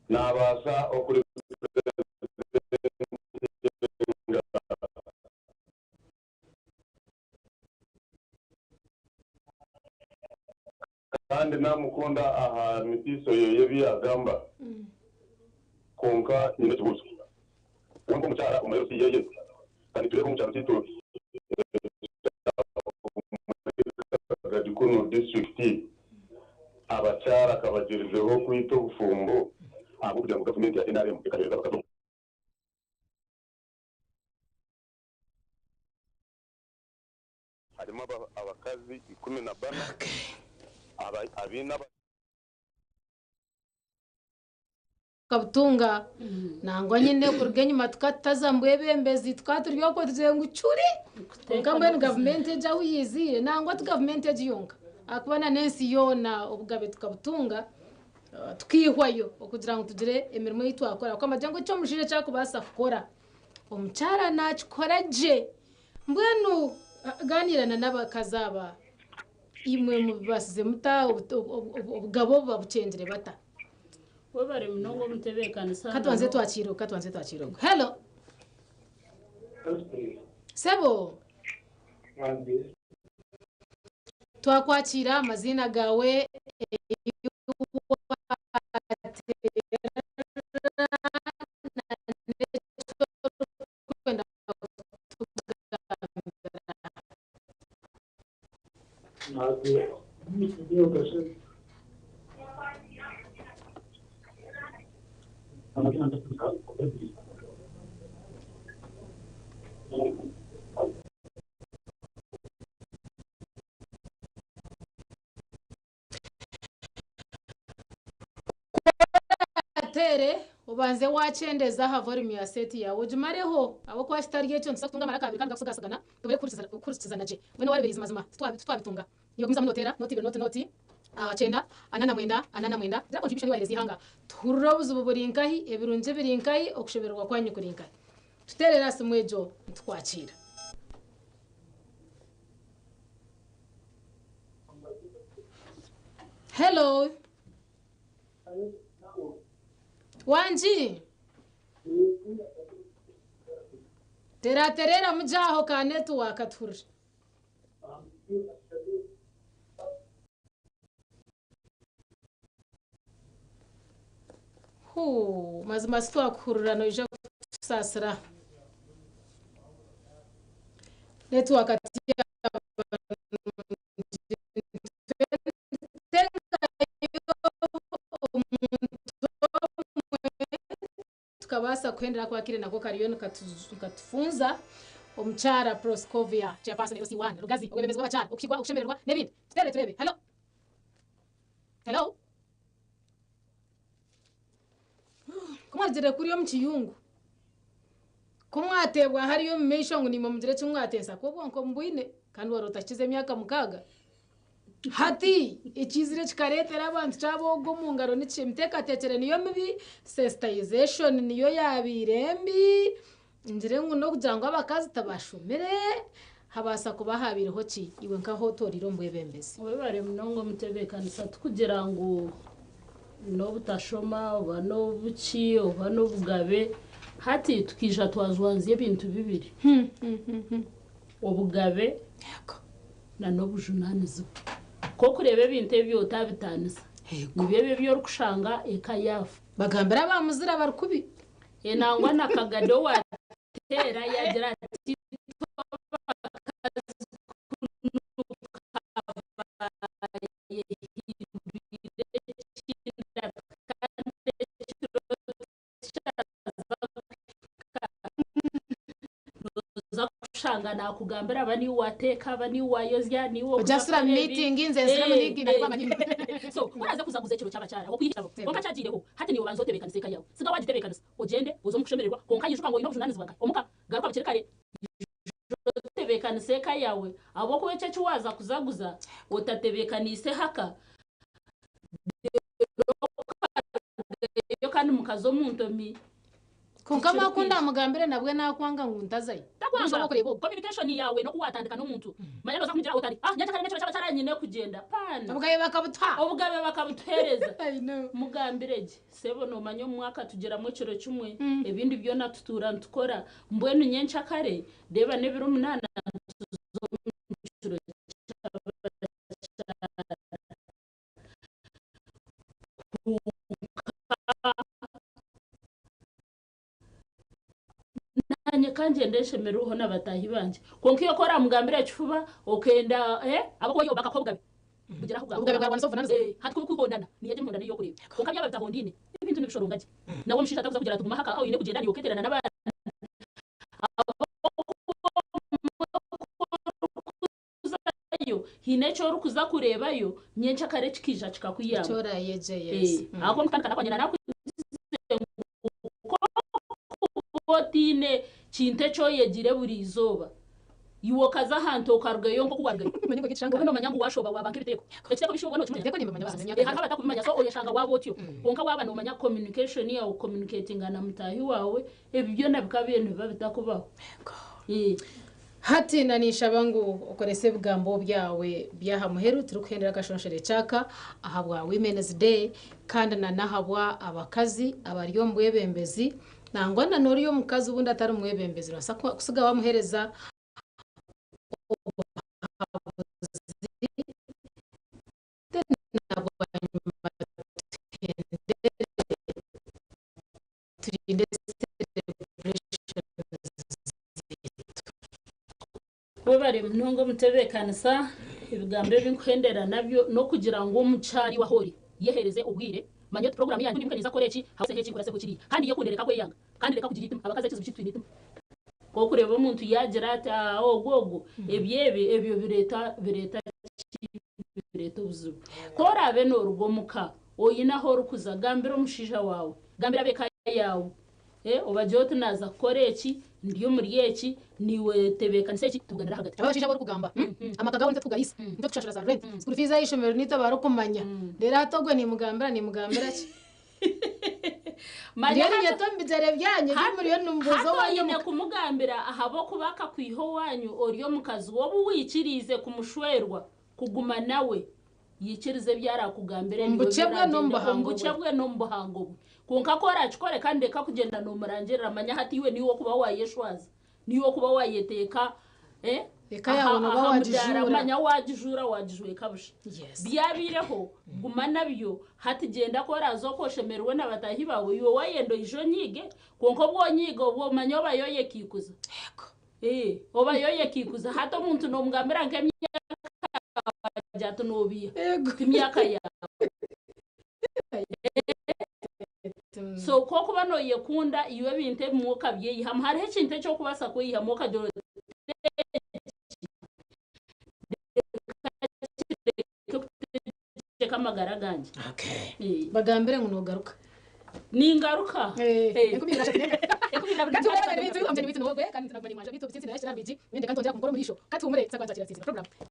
nabaasa oku representinga. Kandi namukunda aha mitiiso ye y'ebi yagamba. Kwonka nyine ekibuuzo. We nk'omukyara omu LC yeye, ka nitureeba omu kyaro kyaitu ekya omuri Kagadi-Kunu disiturikiti, abakyara kabagyerizeho kwita obufumbo ahabw'okugira ngu gavumenti ya nrm ekaheereza abakazi obu. Harimu abakazi 14 abaine aba. Tukabutunga. Nangwa nyine kuruga enyima tukaba tutaza mu bwebembezi, tukaba turi okwo tugire ngu curi! Kwonka mbwenu gavumenti egi ahu yaiziire, nangwa ti gavumenti egi yonka, ahakuba na n'ensi yoona obugabe tukabutunga, tukaihwayo okugira ngu tugire emirimo ei twakora. Ahabw'okuba nibagira ngu eki omushaija eki arikubaasa kukora, omukyara naakikora gye. Mbwenu gaaniira na n'abakazi aba, imwe mubibaasize muta? Obugabe obu babukyengire bata? Webare munonga omutebeekanisa. Ka tubanze twakiire ogu, ka tubanze twakiire ogu. Hello. Sebo. Twakwakiira amaziina gaawe, ei waateerera n'eki orikwenda kutugambira. Ku oraateere, obanze waakyendeza aha volume ya seeti yaawe ogimareho ahabw'okuba kitari ekyo nituza kutunga amaraka abiri kandi gakusigasigana tubure kuhurikirizana gye. Mbwenu waareeba eizima titwabitunga. Iwe gumizamu nooteera nooti ibiri nooti nooti kyenda ana na mwenda ana na mwenda. Gira contribution ei waaheereza eihanga. Tuhurire obuzibu buri nkahi, ebirungi biri nkahi, okushemererwa kwanyu kuri nkahi. Tuteerere aha simu egyo nitukwakiira. Hello. Wangi. Teraterera mugye aho ka network tuhurire. Huu, mazima sitwakuhurira noija kutusaasira. Network tiyaba nungi. Nitutengayo omuntu omwe tukabaasa kuhendera ahakuba akaire nako kariyo nikatufunza. Omukyara Proscovia, Chairperson LC1, Rugazi, obwebembezi bw'abakyara, okuhigwa, okushemererwa n'ebindi. Tuteerere tureebe. Hello? Hello? Ku mwarugire kuriya omu kiyungu, ku mwateebwa hariya omu maisho ngu naimwe mugire eki mwateesa, ku obwonko mubwine kandi waaba otahikize emyaka mukaaga. Hati ekiizire kikareetera abantu kyabooga omu ngaro niki? Emiteekateekyere niyo mibi, sensitization niyo yaabaire mbi, ngire ngu n'okugira ngu abakazi tibashomire, habaasa kuba haabaireho ki iwe nk'ahu otooreire omu bwebembezi? Webare munonga omutebeekanisa tikugira ngu n'obutashoma oba n'obuki oba n'obugabe hati tukaija twajwanzya ebintu bibiri. Obugabe na n'obujunanizibwa. Kokureeba ebintu ebyo otabitaanisa, nibyo ebyo ebi orikushanga eka yaafa. Bagambira abamuzira bari kubi. Nangwa na Kagadi owateera yaagira ati, Itwe abakazi kunu kabayehindwire ekindabi kandi ekiro tikyaza kuhika, nooza kushanga naakugambira aba niiwe waateeka, aba niiwe waayozya, niiwe Ojja okuza kusura mu kukora ebi. meeting nze nsure mu meeting Eh, eh. So, ku oraaze kuzaguza ekiro ky'abakyara, okwiha ekitabo, kwonka kyagiireho, hati niiwe obanza otebeekanisa eka yaawe. Siga waagitebeekanisa, ogyende, oze omu kushemererwa, kwonka ijuka ngu oine obujunaanizibwa nka omuka, garuka bukiri kare, ija otebeekanise eka yaawe, ahabw'okuba ekyo eki waaza kuzaguza otatebeekaniise haka, reero okarugayo kandi mukaza omu ntomi. Kwonka Tikirikwija. maku ndamugambire nabwe nakwanga ngu ntazayo. Takwanga. Okureba ogu. Communication yaawe n'oku waatandika n'omuntu. Manya nooza kumugira otari, ah nyenkya kare n'ekiro ky'abakyara nyine kugyenda. Paana. Obugabe bakabutuha. Obugabe bakabutuheereza. I know. Mugambire gye, sebo noomanya omu mwaka tugiramu ekiro kimwe, ebindi byona tutuura nitukora. Mbwenu nyenkya kare, reeba n'ebiro munaana tuza omu kiro ky'abakyara. Kwonka Naanye ka ngyende nshemererweho na bataahi bangye. Kwonka iwe ku oraamugambira ekifuba, okenda eh, ahabw'okuba iwe bakakuha obugabe. Bugira ahu bwakuha. Obugabe bwarwanisa obuvunanizibwa. Eh, hati ku burikuhondana, niyo egyo emihondano ei orikureeba. Kwonka byaba bitahondaine, ebintu nibishoronga gye. Nawe omushaija atakuza kugira ati guma haka, oine kugyenda niiwe okeeterana n'abandi. Ahabw'okuba omwe ku orikuzayo, haine eki orikuza kureebayo, nyenkyakare kikaija kikakuyamba. Eki oraayegye, yes. Eh, ahabw'okuba omu kutandika nakwanyina nakugize ngu ku orikuba otaine kintu eki oyegire buri izooba, iwe okaza ahantu okarugayo nk'oku warugayo, obe noomanya ngu waashoba waaba nk'ebiteeko. Ekiteeko bishuba oba nookimanya? Ebiteeko nimbimanya buzima. Eh, hariho abatakubimanya so oyeshanga waaba otyo. Kwonka waaba noomanya communication yaawe, kucommunicatinga na mutaahi waawe, ebi byona bikaba biriyo nibiba bitakubaho. Eh. Hati na ninshaba ngu okorese ebigambo byawe by'aha muheru turikuhendera akashonshoro ekyaka ahabwa Women's Day kandi na n'ahabwa abakazi abari omu bwebembezi nangwa na n'ori omukazi obundi atari mwebembezi nobaasa kusiga wamuhereza obuhabuzi then na bwanyima tuhendere turinde celebrations zaitu. Webare munonga omutebeekanisa, ebigambo ebi nkuhendera nabyo n'okugira ngu omukyara iwe ahu ori yeheereze obwire, manya oti puroguraamu yangye ku ndimuka ninza kukora eki, hakuseho eki nkuraseho kiriya kandi yekunde reka kweyanga kandi reka kugira eitima, abakazi ekizibu kyaitu twine eitima. Ku orikureeba omuntu yaagira ati aa ogu ogu, ebyo ebi ebyo bireeta bireeta ki? Bireeta obuzibu. Ku oraabe nooruga omuka oine ahu orikuza, gambira omushaija waawe, gambira ab'eka yaawe, obagire oti naaza kukora eki, ndi omuri eki, naiwe tebeekanisa eki, tubuganire ahagati. Abo abashaija abu orikugamba, amaka gaabo nitwe tukugariisa, nitwe tukushashura za rent, school fees ah'eishomero nitwe abarikumanya. Reero hati ogwo nimugambira nimugambira ki? Manya Ndiyo hati niinyeta omu bigyere byanyu ebi muriyo nimubuuza hati owaanyu oine omuka. kumugambira ahabw'okuba akakwiha owaanyu ori omukazi we obu waikiriize kumushwerwa kuguma nawe. Yikiriza ebi araakugambire Omu niiwe bukye bwe n'omu biragyende buhango omu bukye bwe. bwe n'omu buhango bwe. Kwonka ku oraakikore kandi reka kugyenda noomurangirira, manya hati iwe niiwe okuba waayeshwaza, niiwe okuba waayeteeka eh, Eka yaawe aha nooba aha mudaara, waagijuura. manya waagijuura waagijweka busha. Yes. Byabaireho, guma nabyo, hati gyenda ku oraaze okwo oshemererwe na bataahi baawe, iwe waayenda oije onyiige, kwonka obu onyiiga obwo manya obayo oyekiikuza. Yego. Ee, obayo oyekiikuza. Hati omuntu noomugambira nk'emyaka yaawe ati noobiiha, Yego. ti myaka yaawe. So ku orikuba nooyekunda, iwe ebintu ebimwe okabyeyihamu. Hariho ekintu eki orikubaasa kweyihamu okagira oti eki reka kireke kutegyeka amagara gangye. Okay. Ee. Bagambire ngu noogaruka. Ningaruka. Eh, Eh. 2031. 2023. Kati humure banywanyi baitu, omugyenyi waitu niwe ogwe, kandi nitunakumanya mwanja bitu, obutsinsi naye shira rwigi, nyowe ndeka ntongera kumukora omu riisho. Kati humure, tuza kwanjakira tsitsi na program.